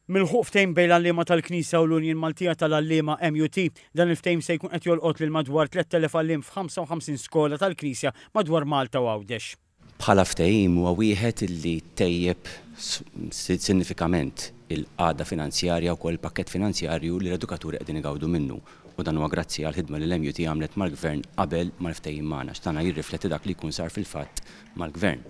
Milħuq ftehim bejn l-għalliema tal-Knisja u l-Union Maltija tal-Għalliema, MUT. Dan il-ftehim se jkun qed jolqot lil madwar 3,000 għalliem f'55 skola tal-Knisja madwar Malta u Għawdex. Bħala ftehim huwa wieħed li tejjeb sinifikament il-qagħda finanzjarja wkoll il-pakkett finanzjarju li l-edukaturi qegħdin igawdu minnu u dan huwa grazzi għall-ħidma li l-MUT għamlet mal-Gvern qabel mal-ftehim magħna għax tagħna jirrifletti dak li jkun sar fil-fatt mal-Gvern.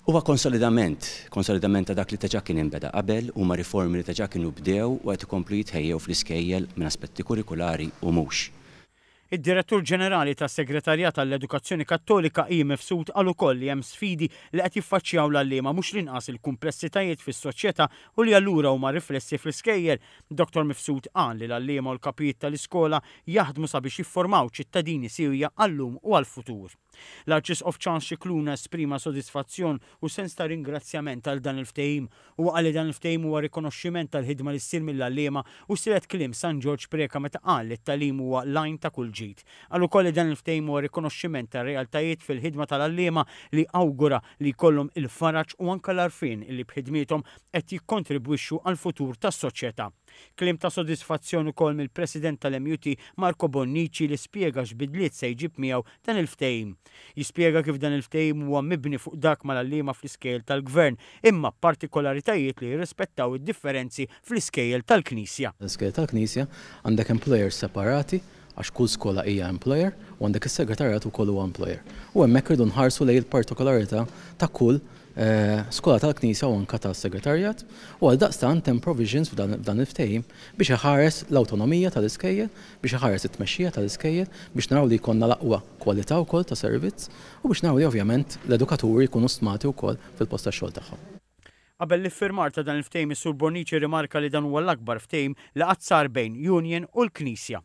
Huwa konsolidament, konsolidament ta' dak li diġà kien inbeda qabel, huma riformi li diġà kienu bdew u qed ikomplu jitħejjew fl-iskejjel minn aspetti kurrikulari u mhux. Id-Direttur Ġenerali tas-Segretarjat għall-Edukazzjoni Kattolika I. Mifsud qal ukoll li hemm sfidi li qed jiffaċċjaw l-għalliema mhux l-inqas il-kumplessitajiet fis-soċjetà u li allura huma riflessi fl-iskejjel. Dottor Mifsud qal li l-għalliema u l-kapijiet tal-iskola jaħdmu sabiex jiffurmaw ċittadini siewja għal-lum u għall-futur. L-Arċisqof Charles Scicluna esprima sodisfazzjon u sens ta' ringrazzjament għal dan il-ftehim. Huwa qal li dan il-ftehim huwa rikonoxximent tal-ħidma li ssir mill-għalliema u silet kliem San Ġorġ Preca meta qal li t-tagħlim huwa l-għajn ta' kull ġid. Qal ukoll li dan il-ftehim huwa rikonoxximent tar-realtajiet fil-ħidma tal-għalliema li awgura li jkollhom il-faraġ u anke l-għarfien li b'ħidmiethom qed jikkontribwixxu għall-futur tas-soċjetà. Kliem ta' sodisfazzjon ukoll mill-President tal-MUT Marco Bonnici li spjega x'bidliet se jġib miegħu dan il-ftehim. Jispjega kif dan il-ftehim huwa mibni fuq dak mal-għalliema fl-iskejjel tal-Gvern imma b'partikolaritajiet li jirrispettaw id-differenzi fl-iskejjel tal-Knisja. L-iskejjel tal-Knisja għandek employers separati għax kull skola hija employer u għandek is-segretarjat ukoll huwa employer. U hemmhekk irridu nħarsu lejn il-partikolarità ta' kull skola tal-Knisja u anke tas-segretarjat u għaldaqstant hemm provisions f'dan il-ftehim biex iħares l-awtonomija tal-iskejjel, biex iħares it-tmexxija tal-iskejjel, biex naraw li jkollna l-aqwa kwalità wkoll ta' servizz u biex naraw li ovvjament l-edukaturi jkunu stmati wkoll fil-post tax-xogħol tagħhom. Qabel l-iffirmar ta' dan il-ftehim is-Sur Bonnici rrimarka li dan huwa l-akbar ftehim li qatt sar bejn union u l-Knisja.